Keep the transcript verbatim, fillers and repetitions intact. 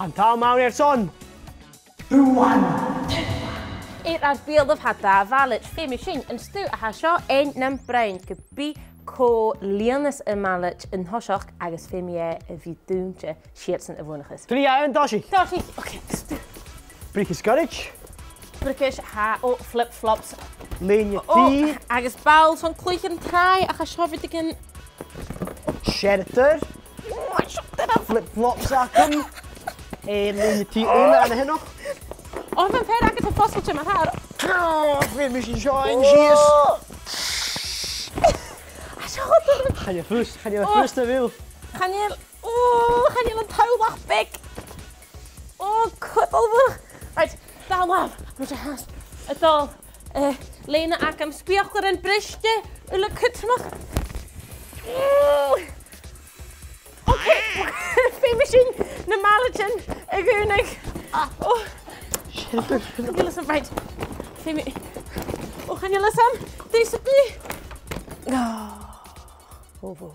An t-àm ann airson buan! Air ar beulaibh tha dà mhallait. Feumaidh sinn an stuth a tha seo fhaighinn nam broinn ge bith cho lìonmhor 's a' mhallait an toiseach agus feumaidh e a bhith dùinte 's iadsan a bhuannaicheas. Trì, a h-aon, tòisich! Tòisich, ok. Briogais ghoirid. Briogais, tha, o, flip-flops. Lèine-T. O, agus ball son cluich an tràigh, ach tha seo rudeigin. Searadair. O, seo duilich. Flip-flops agam. Eh, lèine-T eile an-sineach. O, bha fear agad a' fosgladh mar-thà. O, feumaidh sinn seo fhaighinn sìos. O. Tha seo duilich. Chan eil fhios, chan eil fhios na bheil. Chan eil, o, chan eil an toll ach beag. O, cuideachd. Right, dà làmh. Mu dheidhinn a' dol. Eh, lèine agam, speuclairean briste, uile cudromach. Mm. Ok, feumaidh sinn na mallaitean a dhùnadh. Ah. O. Chan eil fhios agam, right. Feumaidh, o, chan eil fhios agam. Dè 's a bhith. O. O, o.